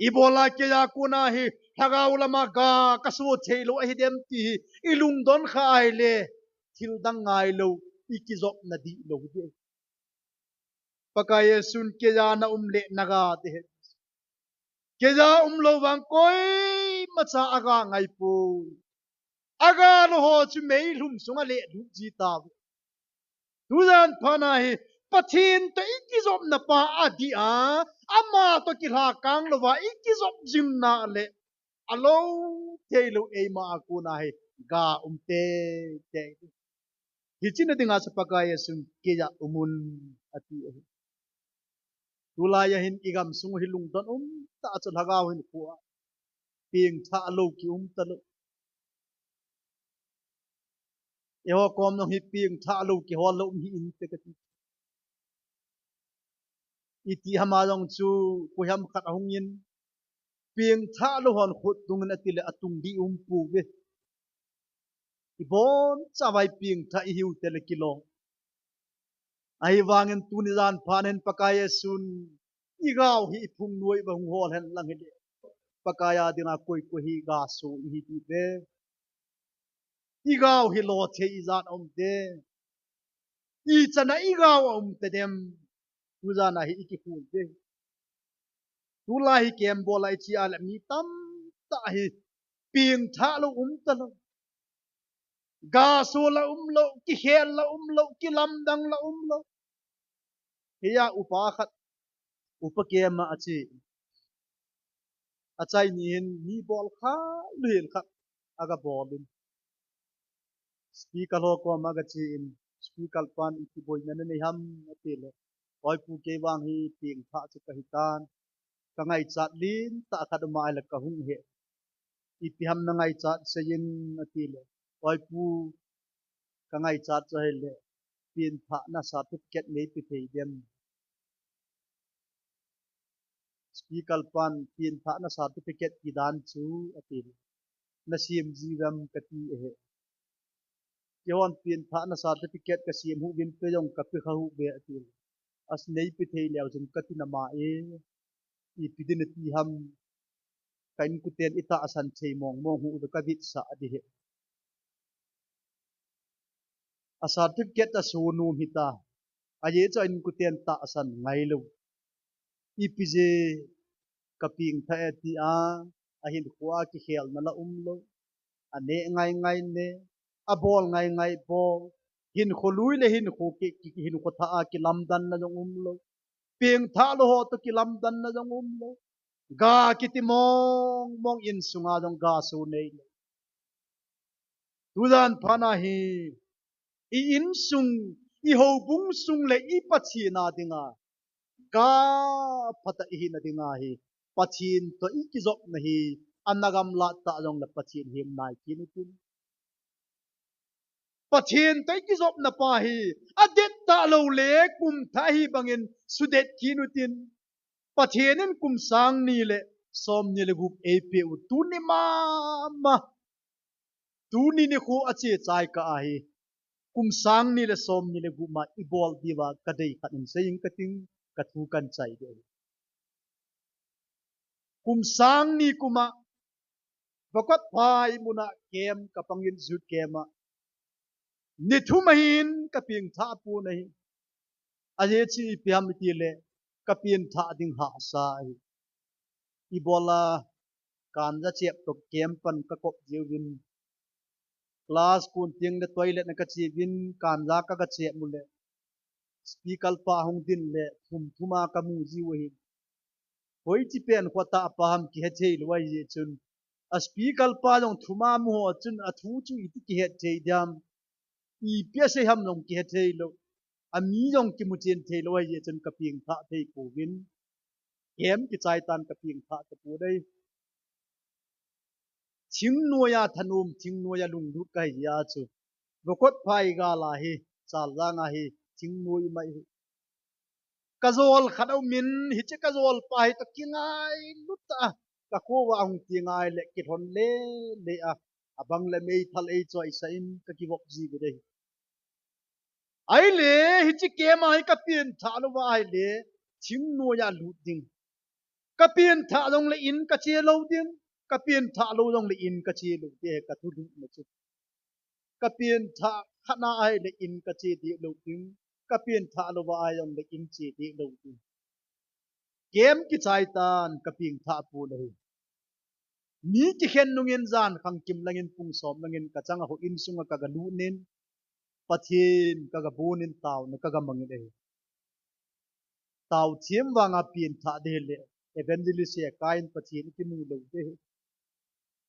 Ibola keiya kona hi, Lhagao lama ga ka so thei lou ahi dem ti hi, i lungdon kha ahile, thil dang ngai lou, i kijopna dih lou ding. Pakai Jesun keiya na um le na ga ding ahi. Keiya um lou vang koima cha a ga ngai poi. A ga lou ho chu meilhum sunga lelut ji tauve. Tujan phat a hi Pathen toh i kijopna pa adih a, ama toh kilhakang louva i kijop jing na le, alou thei lou eima a kona hi ga um teitei. Hiche na dinga chu Pakai Jesun keiya um un ati ahi. Tulai a hin i gamsung hi lungdon um tah chu Lhagao hin koi a pengthah lou ki um talou. Eiho kom jong hi pengthah lou kihol lou um hih in te kati. Iti ham a jong chu koiham khat ahung in, pengthah lou hon khut tung in ati le atung dih um pouve. I boncha vai pengthah i hiu te le kilong. Ahivangin tuni jan phat in Pakai Jesun i gao hi i phung noiya hung hol hen lang hile, Pakai a dinga koi koi hi ga so i hi diu ve. I gao hi lo thei ijat aum dem. Ichan a i gao aum tadem. Tujan a hi i kikhol ding. Tulai hi camp bol a i che a le mi tamtah hi pengthah lou um talou. Ga so la um lou, kikhel la um lou, kilamdang la um lou. Hiya upa khat, upa camp a ache. Achai ni hin mi bol kha lou hel khat aga bol in. Speaker ho koma aga che in, speaker pan iti boina nanei ham ati le, Oi pu, kei vang hi pengthah chu kahi tan. Ka ngaichat lentah khat um a ahile ka hung he. Ipi ham na ngaichat seiyin ati le, Oi pu, ka ngaichat chu ahile, pengthahna certificate neipe thei dem. Speaker pan pengthahna certificate ti dan chu ati le, na sem ji uvem kati ahi. Keihon pengthahna certificate ka sem hih uvin pe jong ka pe kha hih uve ati le, as neipe thei leu chun kati nama e, ipi din ati ham, ka inkoten i tahsan thei mong mong hih uve ka vetsah ding ahi. A certificate a so nom hita. Ajeh chu a inkoten tahsan ngai lou. Ipi jeh ka pengthah e ti a, ahinkhoa kikhelna la um lou. Aneh ngai ngai neh, abol ngai ngai bol. Hinkho lui le hinkho ki, ki, hinkho thah a kilamdanna jong um lou. Pengthah lou ho toh kilamdanna jong um lou. Ga kiti mong mong insunga jong ga so nei lou. Tujan phat a hi, i insung, i houbung sung le i Pathen a dinga, ga phatah i hina dinga hi, Pathen toh i kijopna hi, ana gamla tah jongle Pathen hi nai kit utin. Pathen toh i kijopna pa hi, adet talou le kum thah hi bangin sudet kit utin. Pathen in kum sang ni le som ni le gup eipeh u tuni mama. Tuni nikho ache chai kah ahi. Kum sang ni le som ni le gup ma i bol diuva ka dei khat in seiyin kating, ka thu kan chai ding ahi. Kum sang ni kum a, Bokot phai mun a camp ka pangin, youth camp a. Ni thum ahin ka pengthah pon ahi. Ajeh chu ipi ham iti le, ka pengthah ding hahsa ahi. Ibola ganja chep toh camp pan ka kop jiuvin. Class kon teng le toilet na ka che uvin, ganja ka ga chep u le, speaker pa hung din le thum thum a ka mu jiu ahi. Hoiche pen kho tah pa ham kihe thei lou ahi jeh chun, a speaker pa jong thum a mu ho chun athu chu iti kihet thei diam, ipi asei ham jong kihe thei lou. Ami jong kimu chen thei lou ahi jeh chun ka pengthah thei pouvin. Camp kichai tan, ka pengthah tapon ahi. Thingnoiya thanom, thingnoiya lunglut kahi jeh a chu. Vokot phai gal a hi, Chaljang a hi, thingnoi mai hi. Kajol khat aumin, hiche kajol pa hi toh kingailut a. Kakho uva ahung ti ngai le kilhon lele a. Abang le meithal eichoisah in kakivop ji ve dei. Ahile, hiche camp a hi kapen thah louva ahile, thingnoiya lut ding. Kapen thah jongle in kache lou ding, kapen thah lou jongle in kache lou ding, kathulhuhna chu. Kapen thah khat na ahile in kache deh lou ding, kapen thah louva ahi jongle in che deh lou ding. Camp kichai tan kapeng thah pon ahi. Mi kikhen nungin jan khangkim langin pung som langin kachang a houin sunga kagalut in, Pathen kagabon in taona kagamang in ahi. Tao thiem vanga pen thah ding le, evangelist Hekai in Pathen ikimu lou ding.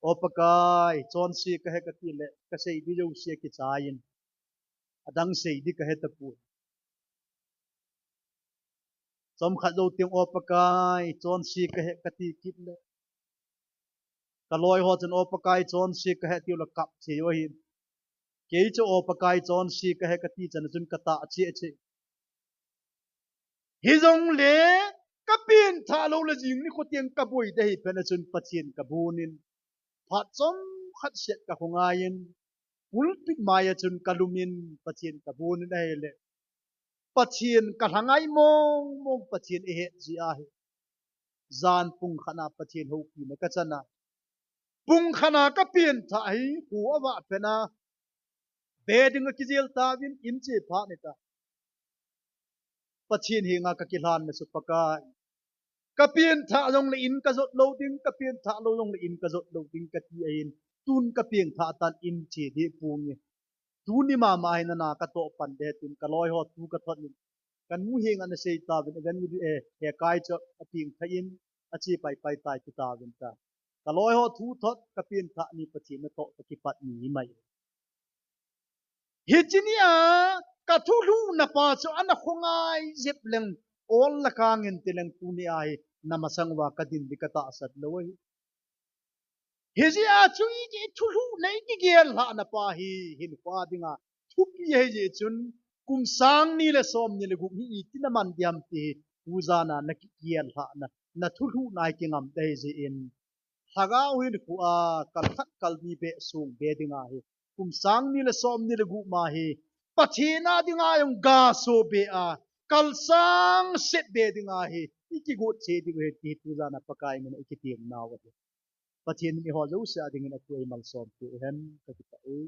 O Pakai, chonse kahi kati le, kasei ding jouse kichai in. Adang sei ding kahe tapon. Chomkhat jou teng, O Pakai, chonse kahi kati kit le. Kaloi ho chun O Pakai chonse kahi tiu le kap thei u ahi. Kei chu O Pakai chonse kahi kati chan chun katah cheh cheh. Hijongle kapen thah lou le jing nikho teng kaboi ding ahi phat na chun Pathen kabon in. Phat chomkhat seh kakhongai in. Pulpit mai a chun kalum in Pathen kabon in ahile. Pathen kalhangai mong mong Pathen ihet jeh ahi. Jan pung khat na Pathen houpina kachan a. Pung khat na kapen thah hi, kho avah phat na. Be ding akijel tauvin, in che phat ni ta. Pathen henga kakilhan na chu Pakai. Kapen thah jongle in kajot lou ding, kapen thah lou jongle in kajot lou ding kati ahin. Tun kapeng thah tan in che deh ponge. Tuni mama hin nana katoh pan ding tin kaloi ho thu kathot in. Kanu henga nasei tauvin, evangelist, eh, Hekai chu apeng thah in, ache pai pai tai ti tauvin ta. Kaloi ho thu thot, kapen thah ni Pathen natoh kakipat ni mai. Hiche ni a, kathulhuhna pa chu ana khongai jep leng, ol la kangin ti leng tuni a hi, namasang uva kadin ding katahsan lou ahi. Hijeh a chu i, i thulhuhna i kigel lhahna pa hi, hinkho dinga thupi ahi jeh chun, kum sang ni le som ni le gup hi iti naman ding ham ti hi, tujan a nakigel lhahna, nathulhuhna hi kingam ding ahi jeh in. Lhagao hinkho a, kal khat kal ni beh sung be ding ahi. Kum sang ni le som ni le gup ma hi, Pathen a dinga jong gaso be a, kal sang set be ding ahi. I kigot che ding ahi ti tujan a Pakai min a i kitem nau ahi. Pathen in eiho jouse a dingin athu eimalsom peh hen, kakipah e.